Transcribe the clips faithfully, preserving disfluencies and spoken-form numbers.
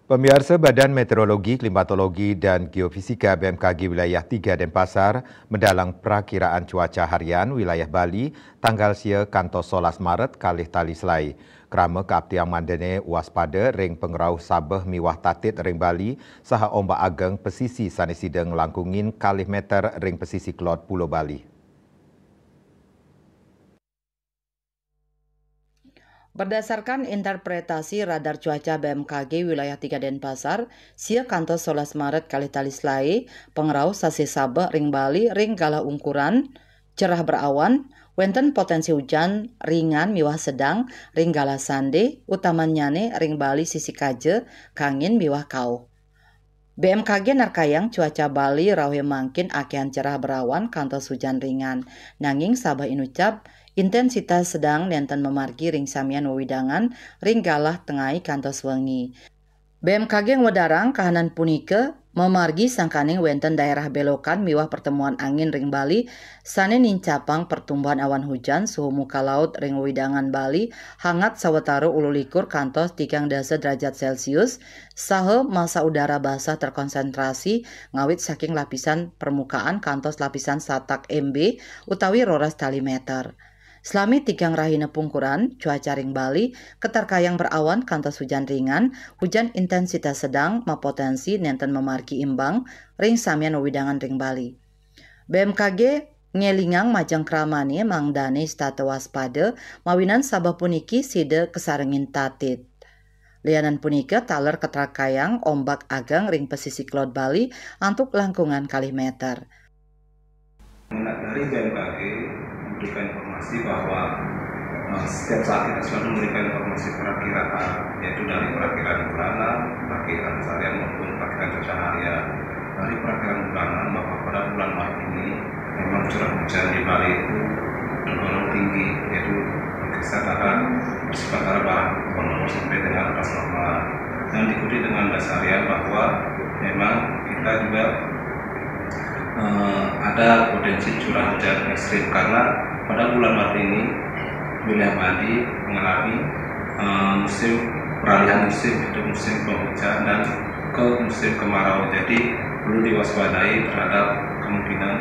Pamiarsa, Badan Meteorologi, Klimatologi, dan Geofisika B M K G Wilayah tiga Denpasar mendalang perakiraan cuaca harian wilayah Bali tanggal sia kantos solas Maret kalih tali selai. Krama kaaptiang mangdane waspada ring pangrauh sabeh miwah tatit ring Bali saha ombak ageng pesisi sane sida nglangkungin kalih meter ring pesisi kelod Pulo Bali. Berdasarkan interpretasi radar cuaca B M K G wilayah tiga Denpasar, sia kantos solas Maret kalih tali selai, pangrauh sasih sabeh ring Bali ring galah ungkuran, cerah berawan, wenten potensi hujan ringan miwah sedang ring galah sande, utamannyane ring Bali sisi kaja, kangin miwah kauh. B M K G narkayang cuaca Bali rauhe mangkin akehan cerah berawan kantos hujan ringan, nanging sabeh inucap intensitas sedang nenten mamargi ring samian wewidangan ring galah tengai kantos wengi. B M K G ngwedarang kahanan punika mamargi sangkaning wenten daerah belokan miwah pertemuan angin ring Bali sane nincapang pertumbuhan awan hujan suhu muka laut ring wewidangan Bali hangat sawatara ulu likur kantos tigang dasa derajat Celcius, saha massa udara basah terkonsentrasi ngawit saking lapisan permukaan kantos lapisan satak embe utawi roras tali meter. Salami tigang rahina pungkuran, cuaca ring Bali katarkayang berawan kantos hujan ringan, hujan intensitas sedang mapotensi nenten mamargi imbang ring samian wewidangan ring Bali. B M K G ngelingang majeng kramane mangdane setata waspada mawinan sabeh puniki sida kasarengin tatit. Lianan punika taler katarkayang ombak ageng ring pesisi kelod Bali antuk langkungan kalih meter. Dari B M K G memberikan informasi bahwa eh, setiap saat kita selalu memberikan informasi perakiraan, yaitu dari perakiraan bulanan, perakiraan seharian maupun perakiraan cuaca harian. Dari perakiraan bulanan bahwa pada bulan Maret ini memang curah hujan di Bali itu tergolong tinggi, yaitu berkisar antara bersifat antara barat normal sampai dengan atas normal. Dan diikuti dengan dasarian bahwa memang kita juga eh, ada potensi curah hujan ekstrim karena pada bulan Maret ini wilayah Bali mengalami eh, musim peralihan musim, itu musim penghujan dan ke musim kemarau. Jadi perlu diwaspadai terhadap kemungkinan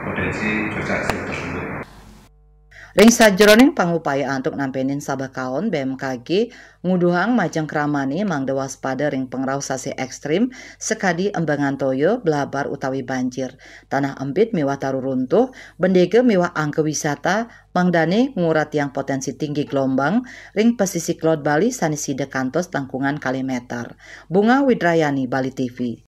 potensi cuaca ekstrim tersebut. Ring sajeroning pangupaya antuk nampenin sabeh kaon, B M K G nguduhang majeng kramane mangda waspada ring pangrauh sasih ekstrim sakadi embengan toya, blabar utawi banjir. Tanah empit miwah taru runtuh, bendega miwah angka wisata mangdane nguratiang potensi tinggi gelombang ring pesisi kelod Bali sane sida kantos langkungan kalih meter. Bunga Widrayani, Bali T V.